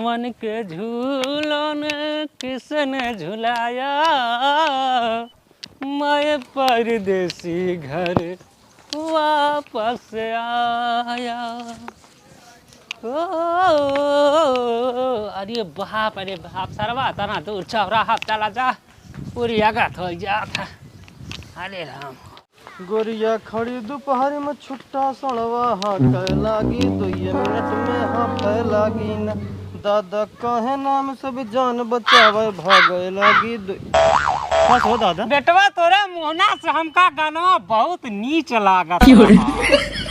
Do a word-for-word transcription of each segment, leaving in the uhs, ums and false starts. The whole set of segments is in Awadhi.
मन के झूलन किसने झुलाया, मैं परदेसी घर वापस आया। ओ, अरे बाप, अरे बाप, सरवा तना दूर चौराहा पे चला जा, पूरी अगत हो जात है। अरे राम। गोरिया खड़ी दुपहरी में छुट्टा सड़वा हाँके लागी, दुइये मिनट में हाँफे लागी ना। दादा कहे नाम सब जान बचावे, भागे लागी दु-, बस हो दादा। बेटवा, तोरे मुहना से हमका गानवा बहुत नीच लागत रहा।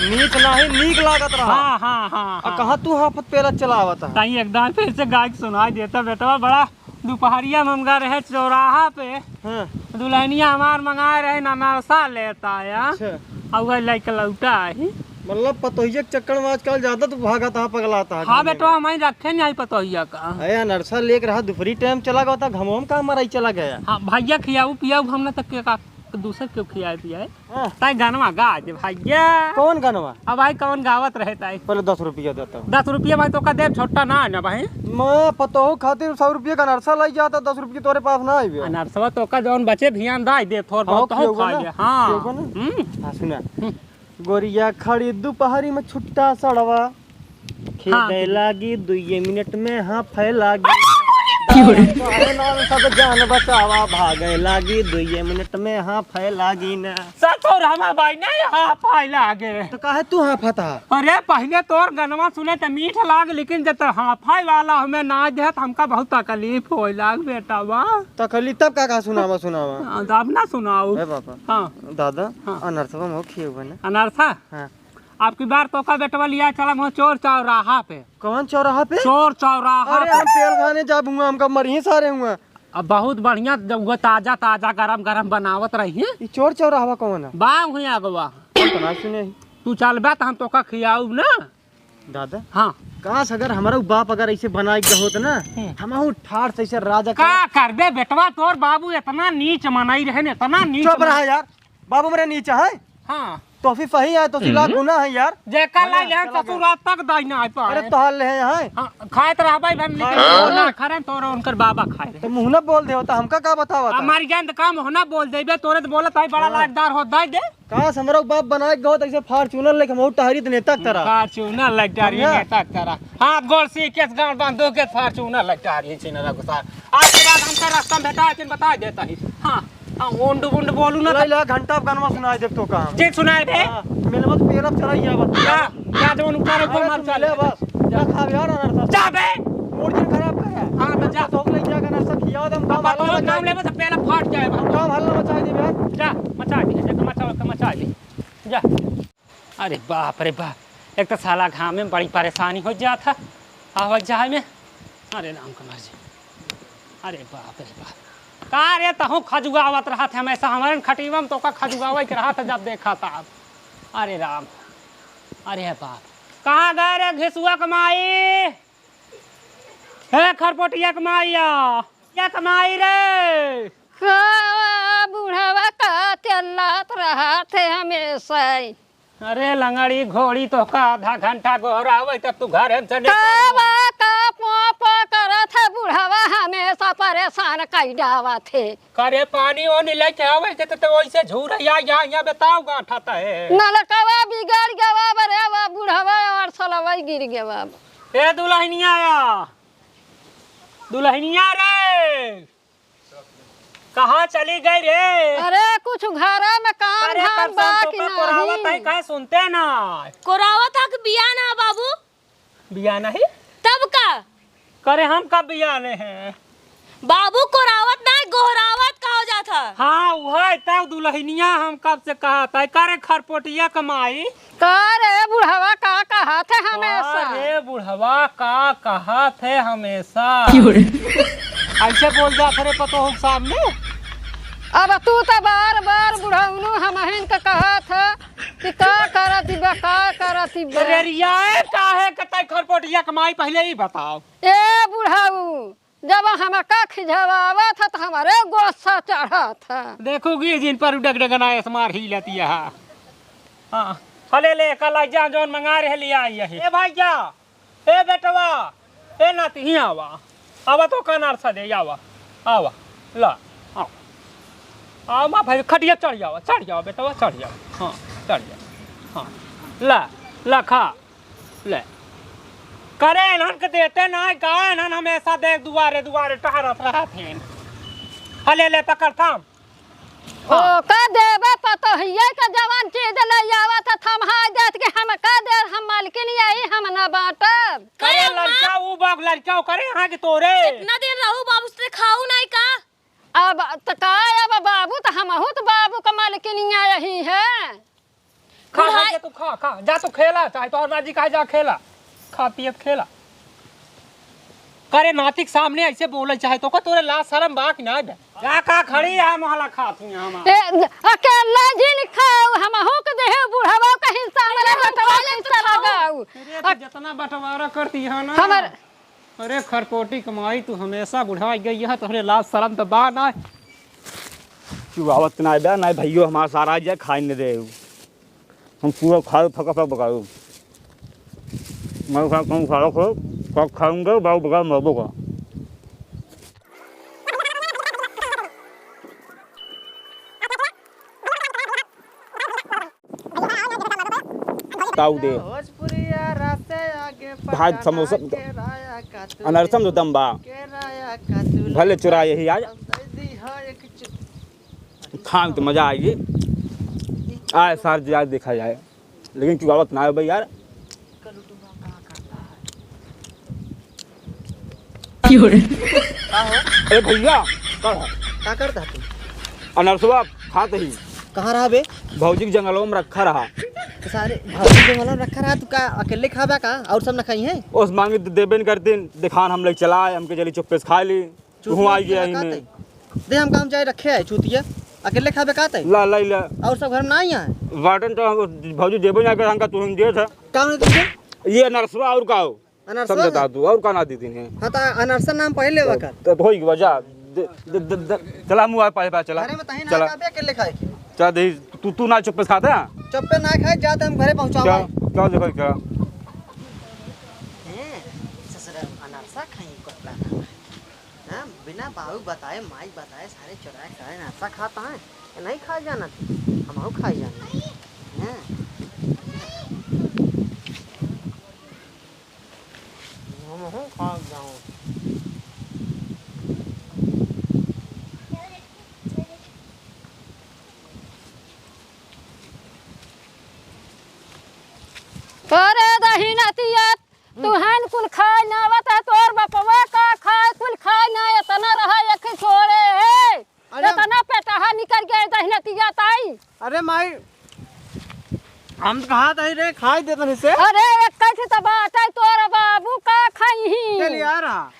नीच नाही, नीक लागत रहा। हाँ, हाँ, हाँ, आ, हाँ। कहाँ तू हाँफत पेला चलावत है? ताई एक दान फिर से गाय के सुनाई देता बेटवा, बड़ा दुपहरिया में हम गा रहे चौराहा पे, हाँ। दुल्हनिया हमार मंगाए रहे, अनरसा लेता है, हाँ? अच्छा। और वह लेके लौटा है। मतलब पतोहिया के चक्कर में आजकल ज्यादा तू भागत है, पगलाता है हाँ खाने बेटवा, में। हम ही रखे नहीं पतोहिया का। अरे अनरसा लेके रहा, दोपहरी टाइम चला गया था, घमवा में कहाँ मराई चला गया। हाँ भैया, खियाऊ पियाऊ, हमने तक के का दूसर क्यों खियाए पियाए? हाँ। ताई गानवा गा दे भैया। कौन गानवा? अब भाई कौन गावत रहे ताई? पहले दस रुपया देता हूँ। दस रुपया भाई तोका देब, छोटा ना है ना भाई। मैं पतोहू खातिर सौ रुपया का अनरसा लाई जाता, दस रुपया तोरे पास ना आइबे। अनरसवा तोका जौन बचे भियान दाई दे, थोर हाँ, बहुत खियौबा खा ना? ले। हाँ। खियौबा ना? हम्म। हाँ, सुना। हम्म। गोरिया खड़ी दुपहरी में छुट्टा सड़वा, हाँ। खेदे लागी दुइये मिनट में हाँफे लागी। तोहरे नाम सब जान बचावा, भागे लागी दुइये मिनट में हाँफे लागी ना। ससुर हमार भाई नहीं हाँफे लागे। तो काहे तू हाँफत हा? अरे पहिले तोर गनवा सुने त मीठ लाग, लेकिन जब त हाँफे वाला हमें ना देत, हमका बहुत तकलीफ होए लाग बेटवा। तकलीफ तब का, का सुनावा, सुनावा? हाँ, तब ना सुनाऊ। ए बाबा। हाँ। दादा, हाँ। अनरसवा में हो खियौबा ना? अनरसा? हाँ। अब की बार तोका बेटवा लिया चला वहाँ चोर चौराहा पे। कौन चौराहा पे? चोर चौराहा अरे पे। हम पेल खाने जाब हुआ, हमका मरिहे सारे हुआ। अब बहुत बढ़िया, जब वो ताजा ताजा गरम गरम बनावत रही। ई चोर चौराहा कौन है? बा हुई आगवा। हम तो ना सुने ही। तू चलबा त हम तोका खियाऊ ना। दादा। हाँ। काश अगर हमारा बाप अगर ऐसे बनाए के होत ना, हम्म। हम ठाठ से ऐसे राजा का करबे बेटवा, तोर बाबू इतना नीच मनई रहे न, इतना नीच चुप रहा यार। बाबू मेरे नीचे है। हाँ। तो फिर सही है, तो फिर लाख गुना है यार। जेकर लाई लेहन ससुरा तक दाई ना आइ पाए। अरे तोहार लेहे हैं। हाँ, खात रहबे भाई, लेकिन हाँ। वो ना खरन तोर उनकर बाबा खाए रहे। तो मुँह ना बोल दे होता, हमका का बतावा था? हमारी जान तो काम हो ना बोल देबे, तोरे तो बोलत भाई बड़ा हाँ। लाजदार हो, दाई दे। काश हमरो बाप बनाए के होत ऐसे Fortuner लेके हम टहरी त नेता के तरह। Fortuner लेके टहरी समझा? नेता के तरह। हाथ गोड़ सीख के गांड बांध दो के Fortuner लेके टहरी छिन रघु सार। आज के बाद हमका रास्ता में भेटा है, बता देता ही। हाँ। हाँ, ओंड बुंड बोलू ना। ला, ला, घंटा गनवा सुनाई देब तोका हम। ठीक सुनाई दे। हाँ, मेरे मत पेरब चढ़ाई जावत। जा, जा, जवन ऊपर है, ऊपर अरे मत तू चल। ले बस। जा खा यार, अनरसा। जा बे। मूड जिन खराब करे। हाँ, तो जा। तो ले जा, अनरसा खियाओ दे, हम अब काम हल्ला बताओ, मचाई नाम दे। लेबे तो पेला फाट जाए बा। हम काम हल्ला मचाई देबे यार। जा, मचा दे, जा, मचा, मचा दे। जा। अरे बाप रे बाप, एक तो साला घाम में बड़ी परेशानी हो जात है, आवा जाए में। अरे राम कमर जी, अरे बाप रे बाप, का रे तहूँ खजुआवत रहत है हमेशा, हमरन खटिवा में तोका खजुआवे के रहत है जब देखा तब। अरे राम, अरे बाप, कहाँ गए रे घिसुआ के माई? हे खरपोटिया के माई या, या के माई रे। का बुढ़वा का चिल्लात रहत है हमेशा ही। अरे लंगड़ी घोड़ी, तोहका आधा घंटा गोहरावे तब तू घरे में से निकल का बा का पों पों करत है बुढ़वा, हमेशा परेशान कई डावत है। करे पानी ओनी लेके आवे के तो, तो वैसे झूर या, या, या बताओ गांठत है। नलकवा बिगड़ गवा बरे वा बुढ़वा और सलवई गिर गवा। ए दुल्हनिया या, दुल्हनिया रे। कहाँ चली गई रे? अरे, कुछ घरे में काम अरे, धाम कब से बा हम कि तोका कोरावत नहीं? हई, काहे सुनते ना? कोरावत हक बिया ना, बाबू। बिया नहीं? तब का? करे, हम कब बिया ले हैं? बाबू, कोरावत ना, गोहरावत कहा जात है। हाँ, वह तब दुल्हनिया हम कब से कहा था, करे खरपोटिया के माई। का रे बुढ़वा का कहत है हमेशा? का रे बुढ़वा का कहत है हमेशा? क्यों रे? ऐसे बोल जात रे पतोह के सामने? अब तू तो बार बार बुढ़ौनू हमहिन के कहत है कि का करत बा, का करत बा। अरे रियाए काहे के तै खरपोटिया के माई पहले ही बताओ। ए बुढ़ऊ, जब हमका खिझवावत ह, त हमरे गोस्सा चढ़त ह। देखोगी जिन पर डगडगना ऐस मार ही लेती है। हाँ, हले ले, कल आई जा, जौन मंगा रहे, ले आई यही। ए भाई जा, ए बेटवा, ए नाती, हियाँ आवा। आवा तो का अनारसा दे, आवा। आवा। ला। आवा। आवा भाई, खटिया चढ़ जावा, चढ़ जावा बेटवा, चढ़ जावा। हाँ, चढ़ जावा। हाँ। ला, ला खा। ले। करे इन्हन के देते नाहीं का, इन्हन हमेशा देख दुआरे दुआरे टहरत रहत हैं। हाँ, ले, ले, पकड़, थाम। ओका देबे पतोहिए के जवन चीज लइ आवत ह, थम्हाइ देत कि हम का दे, हम मलकिन यही हम न बाँटब। करे अरे अम्मा। लड़का ऊ बाप लड़का ओकरे यहाँ के तोरे। इतना दिन रहू बाबू से खाऊ नाहीं का? अब त का, अब बाबू त हमहू त बाबू क मलकिनिया यही है। खा, खा, बुढ़ाई जा तू खा, खा, जा तू खेला, चाहे तोहर मर्जी कहे जा खेला, खा पियत खेला। करे नाती के सामने ऐसे बोले चाहे तो का तोरे लाज शरम बा कि ना बे? का, का खड़ी है मोहला खात ही हम? ए, अकेले जिन खाऊ, हमहू के देहे बुढ़वा के हिस्सा, हमरे अरे, हम बटवा खा लेब तो हिस्सा खाऊ। लगाऊ। अरे, तू जितना बंटवारा करती है ना, हमर अरे खरपोटी क माई, तू हमेशा बुढ़ाइ गई है, तोहरे लाज शरम त बा ना। चुआवत ना बा ना, भइयो हमार सारा आइ जाए, खाइ न दे। हम पूरा खाए फका फक बकाऊ। मैं खा, तुम खा लो, कब खाऊंगे, बाबू बका मरबो का। ताऊ दे। भात समोसा, अनरसम जो दम बा। भले चुरा यही आज। खान तो मजा आएगी। आए सार जी, आज देखा जाए। लेकिन चुरावत ना है भाई यार। का हो? अरे भइया, का है? का करत ह तू? अनरसवा खात ही। कहाँ रहा बे? भौजी के जंगलवा में रखा रहा। तो सारे भौजी के जंगलवा में रखा रहा, तू का अकेले खाबा का? और सब न खाई है? ओस मांगी त देबे न करतीन, देखान हम लइ चला आए, हमके चली चुप्पे से खाइ ली। तू चूतिया आइ गया का ही तै? दे हम काम जाए रखे है, चूतिया। अकेले खाबे का तै? ला, ला, ला। और सब घर में नाहीं है? बाटन तो हम भौजी देबे ना कर, हमका तू हम दिए था। का नहीं तुझे? ये अनरसवा और का हो? अनरसा समझता ना? तू, और का ना दी दिन है? हाँ, तो अनरसा नाम पहले तो, वकर। तो होई गवा, जा। दे, दे, दे, दे, चला मुँह आ पाए बा, चला। अरे, मैं तहीं ना चला। खाबे, अकेले खाए के। चला दे, तू, तू ना चुप्पे से खाता है? चुप्पे ना खाए, जाते हम घरे पहुँचाओ क्या? भाई। क्या देखो क्या? हैं, ससुरा अनरसा खाई कुत्ता ना। हैं, बिना बाबू बताए, माई बताए, सारे चुराए, सारे अनरसा खाता है। ये नहीं खाए जाना थी, हम खाए जाना। हैं? हमहूँ खा जाऊँ। अरे दहिनतिया, तुहन कुल खाए ना आवत है, तोर बपवा का खाए, कुल खाए ना, इतना रहा एक छोड़े है। अरे इतना पेटहा निकल गया दहिनतिया ताई। अरे माई, हम कहा तही रे, खाई दे तनी से। अरे, एक कठ त बाटे, तोर बाबू का खाई ही? चल यार, हाँ।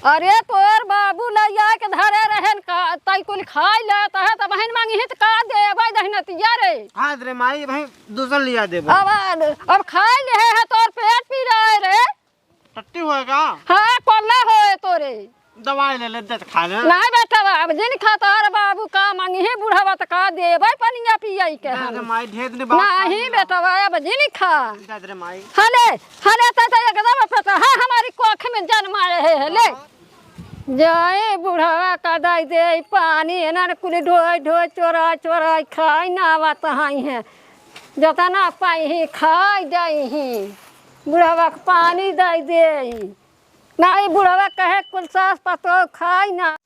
अरे, तोर बाबू लइया के धरे रहन का, तई कुल खाई ले, तहे त बहिन मांगी ही त का देबै दहिनतिया रे? हाँ रे माई, भाई दूसर लिया देबो। अब, अब खाई ले है, तोर पेट पी रहे रे। टट्टी होए का? हाँ, कोल्ला होए तोरे। दवाई ले ले, दे त खा ले। नाहीं बेटवा, अब जिन खा तोहर बाबू का मंगिहे बुढ़वा त का देबै पनिया पियाई के दे हम। दे माई, ढेर दिन बात खा नाहीं ले। बेटवा, अब जिन खा। दे दे माई। हले, हले त, त एकदम पेटहा हमारी कोख में जन्माए है, हले। हाँ। जाए बुढ़वा का दइ दे पानी, एनन कुल ढोए ढोए चोराए चोराए खाई ना आवत हई है। जतना पाई ही खाई जाई ही। बुढ़वा के पानी दइ देई। नाहीं बुढ़वा कहे कुल सास पतोह खाई ना।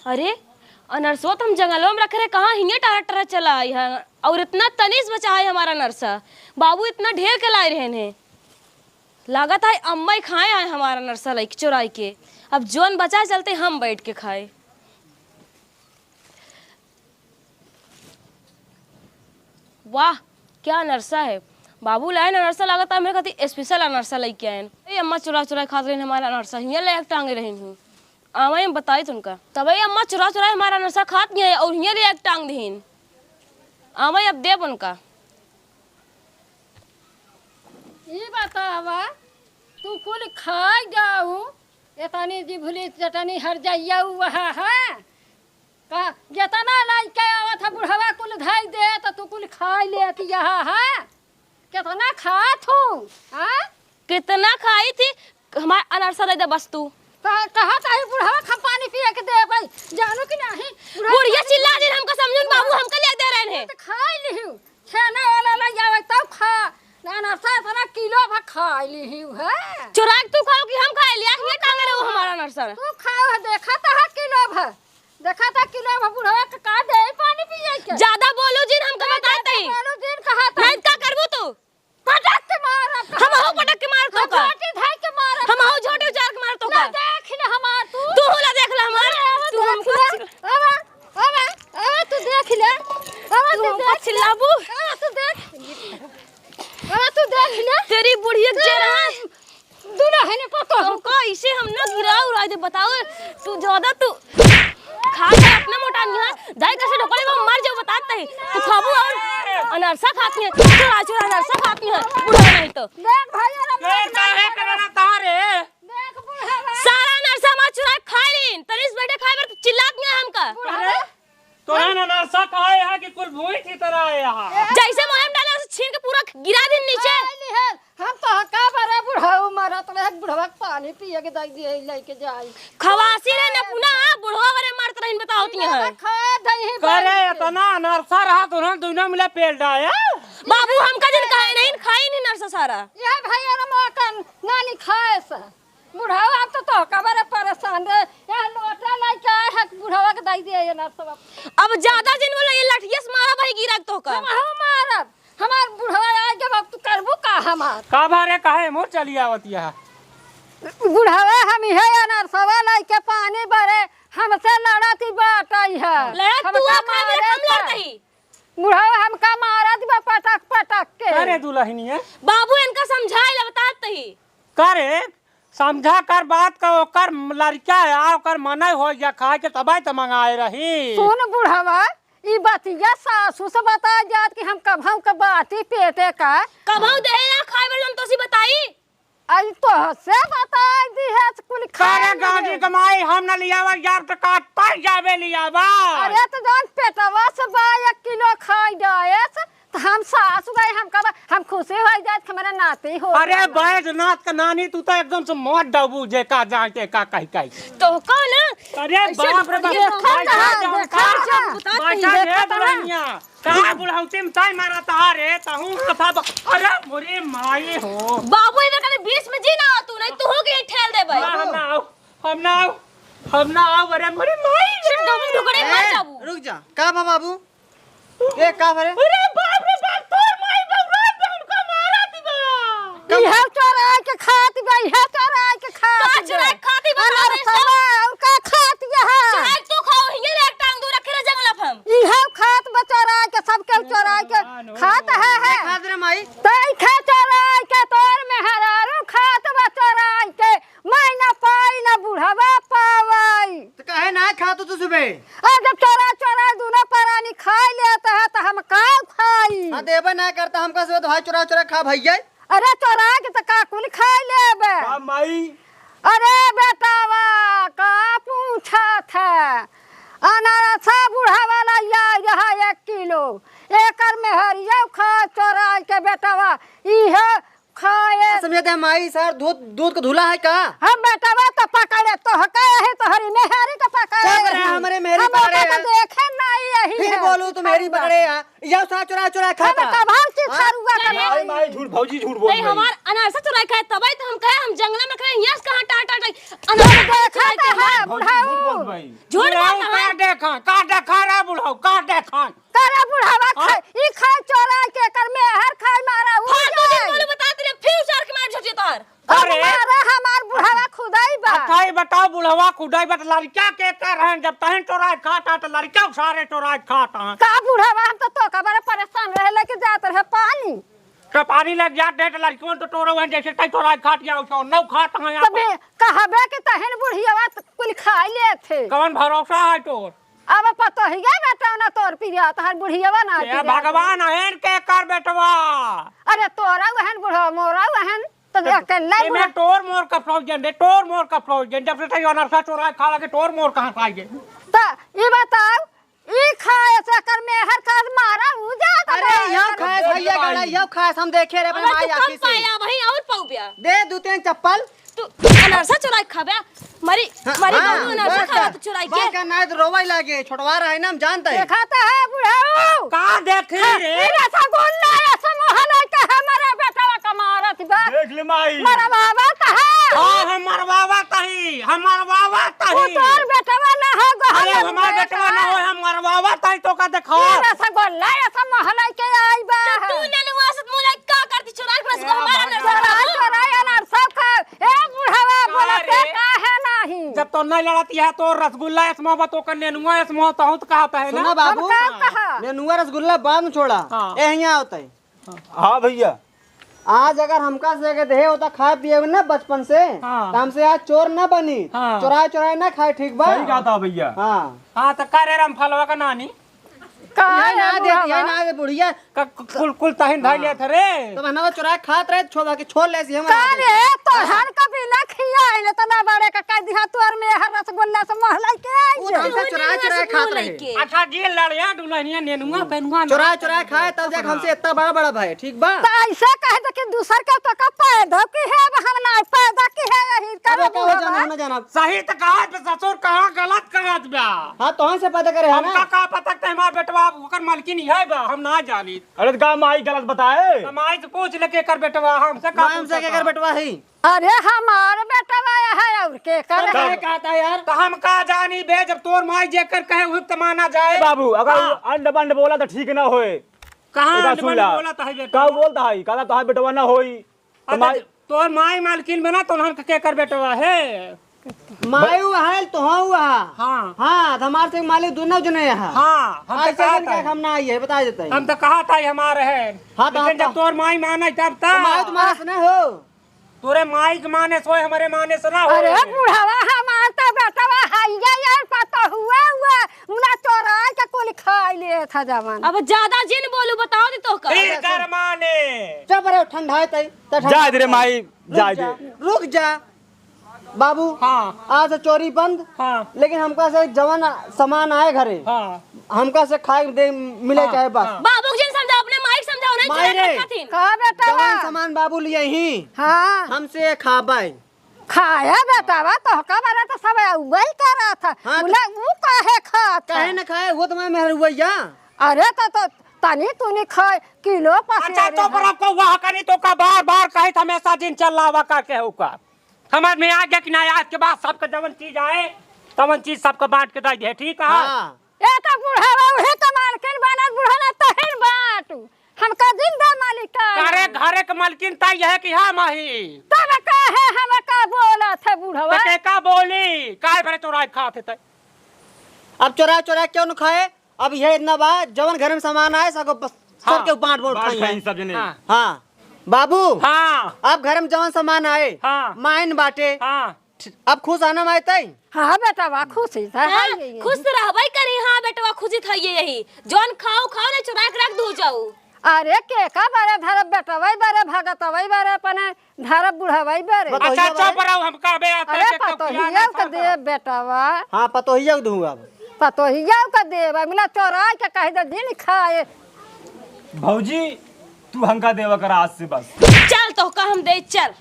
अरे, अनरसवा त हम जंगलवा में रखे रहे, कहाँ हियाँ टहर टहर चला आई है? और इतना तनीस बचा है हमारा अनरसा, बाबू इतना ढेर के लाए रहन है। लागत है अम्मा ही खाए आए हमारा अनरसा लाइके चुराई के। अब जौन बचा चलते हम बैठ के खाए। वाह, क्या अनरसा है। बाबू लाए ना अनरसा, लागत है मेरे खातिर special अनरसा लेके आए हैं। ए अम्मा चुरा चुरा खात रही हमारा अनरसा, हियाँ ले एक टांगे रही हूँ। आवे हम बताई तुमका। तबे अम्मा चुरा चुरा हमारा अनरसा खात नहीं है और हियाँ ले एक टांग दीन। आवे अब देब उनका। ई बतावा, तू कुल खाई जाऊ, एतनी जिभुली चटनी हर जाइया वह है। का, जेतना लइके आवत है बुढ़वा कुल धई दे, त तू कुल खाई लेत यह है। केतना खात हूँ, हाँ? कितना खाई थी, हमार अनरसा दे दे बस तू। कहा, कहा ताही बुढ़वा खा पानी पिए के दे भाई, जानू कि नहीं? बुढ़वा बुढ़िया चिल्ला दिन हमका समझून बाबू, हमका ले दे रहे हैं। तो खा लिहू, छेना वाला ले जावे तब खा। ना अनरसा इतना किलो भर खा लिहू है। चुरा के तू खाओ कि हम खाए लिया? ये टांगे रहो हमारा अनरसा। तू खाओ, देखा तो है किलो भर। देखा तो किलो भर बुढ़वा के का दे पानी पिए के। ज्यादा बोलो जिन, हमका बता दे। बोलो जिन कहा था। नहीं का करबू तू? पटक के मारब। हम हो पटक के मार तो हम का। झोटी धाई के मारब। हम हो झोटी उचार के मार तो ना का। देख ले हमार तू। तू होला देख ले हमार। अरे, अब तू देख हमको ले। चिल- अब, अब, अब तू देख ले। अब तू तू हमको देख ले। चिल्लाबू। अब तू देख। अब तू देख ले। तेरी बुढ़िया के जे रहा। दुल्हन को तो हमको इसे हम ना गिरा उड़ा दे, बताओ। तू ज्यादा तू खा के अपना मोटा नहीं है। दाई कैसे ढोकले में मर जाओ, बताते हैं। तू खाबू और अनरसा खाती है, चुरा चुरा अनरसा खाती है, बुढ़ा नहीं तो। देख भाई, अरे ए, काहे करना तारे? देख बुढ़ा। सारा अनरसा हमार चुरा खा लीन। तरीस बैठे खाए बर चिल्लात नहीं है हमका। बुढ़ा। अरे, तोहन अनरसा खाए है कि कुल भूई थी तरह आए है? जैसे मोहम डाले, उसे छीन के पूरा गिरा दिन नीचे। खाए ली है। हम तो का बरे बुढ़ऊ मरत रहे, बुढ़वा के पानी पिए के दई दिए, लेके जाई। खवासी रहे न पुना, बुढ़वा बरे मरत रहिन, बताओ तिया है। खा दही करे बन के। इतना अनरसा रहा, तोहन दोनों मिला पेल डाया। बाबू हमका जिन कहे नहीं, खाई नहीं अनरसा सारा। ये भैया रे मोकन, नानी खाए सा। बुढ़ावा, अब तो तोहका बरे परेशान रहे। यहाँ लोटा लेके आए हैं, बुढ़ावा के दई दिए ये अनरसवा। अब ज्यादा जिन बोला, ये लठिया से मारा भाई, गिरा के तोहका। हम, हम मारब। हमार बुढ़ावा आ जब, अब तू करबू का हमार? का भारे, काहे मोर चली आवत यह? बुढ़ावा, हम इहे अनरसवा लेके पानी बरे, हमसे लड़त ही बाटई है। लड़त तू हमका आ, खाबे, मारे हम का? लड़त ही। बुढ़ावा, हमका मारत बा पटक पटक के। अरे दुल्हनिया। बाबू, इनका समझाई ले, बतात ही। का रे, समझा कर बात का, ओकर लड़का है, ओकर मनई हो गया खाए के, तबाई त मंगाए रही। सुन बुढ़वा, ई बतिया सासू से बता जात कि हम कभऊ के बाती पेटे का। कभऊ देहे या खाए वाला हम तोसी बताई? अरे तोहसे बताई दी है कुल खाए करे में। गाजी कमाई, हम न लियावल जाब त काट पाई जाबे लियावा। अरे तो जान पेटवा से बा एक किलो खाई जाए से, त हम सास गए, हम कब, हम खुशी हो जात कि हमारा नाती हो अरे गया। बैजनाथ का नानी, तू तो एकदम से मत डबू जे का जान के का कही कही। तो कौन? अरे बाप रे बाप, देखा बैठा था, जाओ, देखा बैठा था। जाओ, बैठा देखा जाओ, था। दुल्हनिया। का बुढ़ौती में ताई मारा था रे, तहूँ हाथा ब-, अरे मोरे माई हो। बाबू, इधर कने बीच में जी ना, तू नहीं, तू हो गई ठेल दे भाई। ना, हम ना आओ, हम ना आओ, हम ना आओ, अरे मोरे माई रे। सिर्फ दो मिनट रुको रे, मर ए, जाबू। रुक जा, का बा बाबू? ए, का भरे? अरे बाप रे बाप, तोर माई बाप रात में हमका मारा दिबा। कब? इहे चोराई के खात बा, इहे चोराई के खात का बा। चोराई खाती बा, अरे बाप रे, सवा, और का खात बा? चोराई तो खाओ, हिये ले एक टांग दू रखे रह जंगल हम। इहे खात बा चोराई के, सबके चोराई के भगवान हो। खात है, है। का खात रे माई? तई खा चोराई के, तोर मेहरारू खात बा चोराई के। माई ना पाई ना बुढ़वा पावई। त काहे ना खात तू सुबह? अरे जब चोरा चोरा दूनो परानी खाई लेत है त हम का खाई? हाँ, देबे ना करता हमका से तो हाथ चोरा चोरा खा भैया। अरे चोरा के त का कुल खाई लेबे? का माई? अरे बेटावा, का पूछत है? अनारसा बुढ़ावा ला आई रहा एक किलो, एकर मेहरिया खा चोरा के बेटावा, इहे खाए। समझे दे माई, सार दूध, दूध के धुला है का? हम बेटवा तो पकड़े, तोहका यही तोहरी मेहरी के पकड़े। चुप रहे, हमरे मेहरी हम पकड़े ओका तो है। देखे नहीं यही फिर है। बोलू तू मेहरी पकड़े है। यह सार चुरा चुरा हम खाता। कभार की हाँ? खारुआ का माई, माई, झूठ, भौजी झूठ बोल नहीं, रही। हमार अनारसा चुराई खाए, तबई तो हम कहे, हम जंगला में खड़े, यहाँ से कहाँ टार टार टार, अनारसा देखा चुराई तो खाए। है, भौजी झूठ बुढ़ाऊ। बोल रही। झूठ बुढ़ाऊ बोल रहा का है। देखा, का देखा रे बुढ़ाऊ, का देखा? करे बुढ़ावा हाँ? खाए, ई खाए चोरा के, कर मेहर खाए मारा, उ हाँ, दो दिन जाए। पहले बता दिले, फिर उचार के मार झोंटिए तोहार। अब अरे। मारा हमार बुढ़ावा खुदाई बा। अच्छा, ई बताओ, बुढ़ावा खुदाई बा, त लड़का के कर हैं? जब तहन चोराए खाता, त लड़का सारे चोराए खाता। का बुढ़ावा, हम तो तोका बड़े परेशान रहे, लेके जात रहे पानी। तो पानी लग जात रहे, त लड़कवन तो टोरो हैं, जैसे तै चोराए खात जाओ, सो नौ खात हैं आप। तबे कहबे कि तहन बुढ़ियावा त कुल खाई लेत है। कौन भरोसा है तोर? अब पतोहिया बेटा ना तोर पिया, तहर बुढ़ियावा ना ए, पिया। भगवान अहन के कर बेटवा। अरे तोरा वहन बुढ़वा, मोरा वहन, तो ए, अकेला एमे बुढ़ा। टोर मोर का प्रयोजन रे, टोर मोर का प्रयोजन। जब से तै अनरसा चोरा खा लगे, टोर मोर कहाँ से आइए? तो ई बताओ, ई खाए से कर मेहर का मारा उ जात अरे, बा। यौ खाए, भैया गड़ा, यौ खाए, हम देखे रे अपने अगर माई तू कम आँखी से। पाया, वहीं और पाऊ ब्या। दे दू तीन चप्पल। तू अनरसा चुराई खाबे, मरी, हाँ, मरी हाँ, दोनों अनरसा बस खाबे कर। तू चुराई के। बस कर, नाहीं तो रोवै लागे, छोटवा रहे ना, हम जानते हैं। देखा तो है बुढ़ऊ। का देखी हाँ, रे? ई रसगुल्ला, रसमोहन है, कहे मरे बेटवा का मारत बा। देख ले माई। मरवावा तो है। हाँ, हम मरवावा तही, हम मरवावा तही। उ तोर बेटवा ना हो, अरे, हमार हमार बेटवा ना हो, हम मरवावा तही, तो का देखा। ई रसगुल्ला, रसमोहन है के आई बा। तो तू नेनुआ से मुँह लग का करती, चुराई के रसगुल्ला हाँ, हमारा भाग। नरसा चुराई, चुराई अनरसा खा। ए बुढ़वा, बोलते अरे, काहे नहीं? जब तो नहीं लड़त यह तो रसगुल्ला एसमो बा तो का नेनुआ एसमो तो हूँ तो कहत है ना। सुना बाबू, हम का कहा? नेनुआ रसगुल्ला बाद में छोड़ा। हाँ। ए हियाँ आवत है। हाँ भैया। आज अगर हमका से के देहे होता खाए पिए ना बचपन से, हाँ। तो हमसे आज चोर ना बनी। हाँ। चुराए चुराए ना खाए, ठीक बा? सही कहत है भैया। हाँ। हाँ, तो का रे रामफलवा का नानी? का यही रे ना दे, बुढ़वा? यही ना दे बुढ़िया। का कु-, कुल, कुल तहिन धइ हाँ। लेत रे। तो बहनवा चुरा खात रहे, छोड़ के छोड़ ले सी हम का आगे। रे, तोहन का बिना खिया है ना, तना बड़े का कह दिहा तोर मेहर रसगुल्ला से महलाई के आई उ है। तो हमसे चुरा, चुरा खात रहे। अच्छा, जी लड़िया, दुल्हनिया, नेनुआ, पेनुआ चुरा, ना। चुरा खाए, तब जाके हमसे इतना बड़ा, बड़ा भाई, ठीक बा? तो ऐसे कह दे कि दूसर का तो का पैदा की है, अब हम ना पैदा की है, यही अब करो का हो बुढ़वा। जाना, हम ना जाना। सही तो कहत बे ससुर, कहाँ गलत कहत बा? हाँ, तोहन से पैदा करे है ना? हमका का पता कि हमार बेटवा ओकर मलकिन है बा, हम ना जानी। अरे तो का माई गलत बताए? तो माई से पूछ ले केकर बेटवा, हमसे का माई हमसे पूछत केकर बा? बेटवा है? अरे हमार बेटवा है और केकर तब है? काहे कहता है यार? तो हम का जानी बे, जब तोर माई जेकर कहे उही तो माना जाए। बाबू, अगर हाँ। वो अंड बंड बोला तो ठीक ना होए। कहाँ एका अंड सुन बंड ला। बोलत है बेटा? का बोलता है? कहता तो हाँ बेटवा ना होई। अच्छा, तुम्हारी तोर माई मालकिन बना, तोहन के केकर बेटवा है? माई हुआ है, तो हाँ हुआ। हाँ। हाँ, तो हमार से मालिक दोनों जने यहाँ। हाँ, हम तो ऐसे कहत जन के है। हम ना आई है, बता देते हैं। हम तो कहत है हमार है। हाँ, तो लेकिन हम जब तो तोर माई माने तब तो। तो माई तुम्हारे से ना हो। तोरे माई के माने से होए, हमरे माने से ना होए। अरे बुढ़वा, हमार तो बेटवा है, ये यार पता हुआ हुआ, उना चोराई के कुल खाई ले था जवान। अब ज्यादा जिन बोलू, बताओ दे तो का। फिर कर माने। चुप रहो, ठंडा है तई। तो जा दे रे माई, रुक जा जा, दे। रुक जा। बाबू, हाँ। आज से चोरी बंद। हाँ। लेकिन हमका से जवन सामान आए घरे, हाँ। हमका से खाए दे मिले हाँ, चाहे बस। हाँ। बाबू के जिन समझाओ, अपने माई के समझाओ, नहीं माई चोरी रे, खातिन। का बेटा जवन बा? सामान बाबू लिए ही, हाँ। हमसे खाबाई। खाया बेटा बा, तो का बारे तो सब वही करा था। हाँ, तो उन्हें वो काहे खात काहे था? न खाए, वो तो मैं मेहर हुआ या। अरे तो, तो तनी तूनी खाए, किलो अच्छा, पसेरी चुप है। रहो, को वहाँ कनी तो का बार बार कहे था, हमेशा जिन चलावा का केहू का। समझ में आ गया कि ना? आज के बाद सबका जवन चीज आए, तवन चीज सबका बांट के दे दे, ठीक है? हाँ। ए तो बुढ़वा उहे तो मालकिन बनत, बुढ़वा ना तहिन बाटू। हमका जिंदा मालिक का अरे है। घरे के मालकिन ता यह कि हम ही। तब काहे हमका बोलत है बुढ़वा? तो के का बोली? काहे भरे चोराई खात है तै? अब चोरा चोरा क्यों न खाए? अब यह इतना बा, जवन घर में सामान आए, सबको बस, हाँ, सबके बांट बांट बांट खाई खाई है। सब जने। हाँ। हाँ। बाबू, हाँ। अब घर में जवन सामान आए, हाँ। माइन बाटे। हाँ। अब खुश आना माए तई? हाँ बेटवा, खुश ही था, हाँ, हाँ, ये, ये। खुश तो रहबे करी, हाँ बेटवा, खुश ही था ये यही। जौन खाओ, खाओ, नहीं चुरा के रख दू जाऊ। अरे के का बारे धरब बेटवा, बारे भगतवा, बारे अपने धरब बुढ़वा, बारे। अच्छा, बताइए चुप बारे। रहो, हम कहबे आता अरे के चुप पतोहिया किया के ना देब बेटवा। हाँ, पतोहिया के दूँ अब। पतोहिया के देब, मिला चोराई के कह दे, दिन खाए। भौजी, तू हमका देवा कर आज से बस। चल तो का हम दे, चल।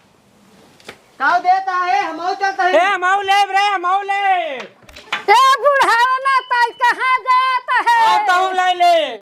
काऊ देता है, हम और चलता है। ए, हम और लेब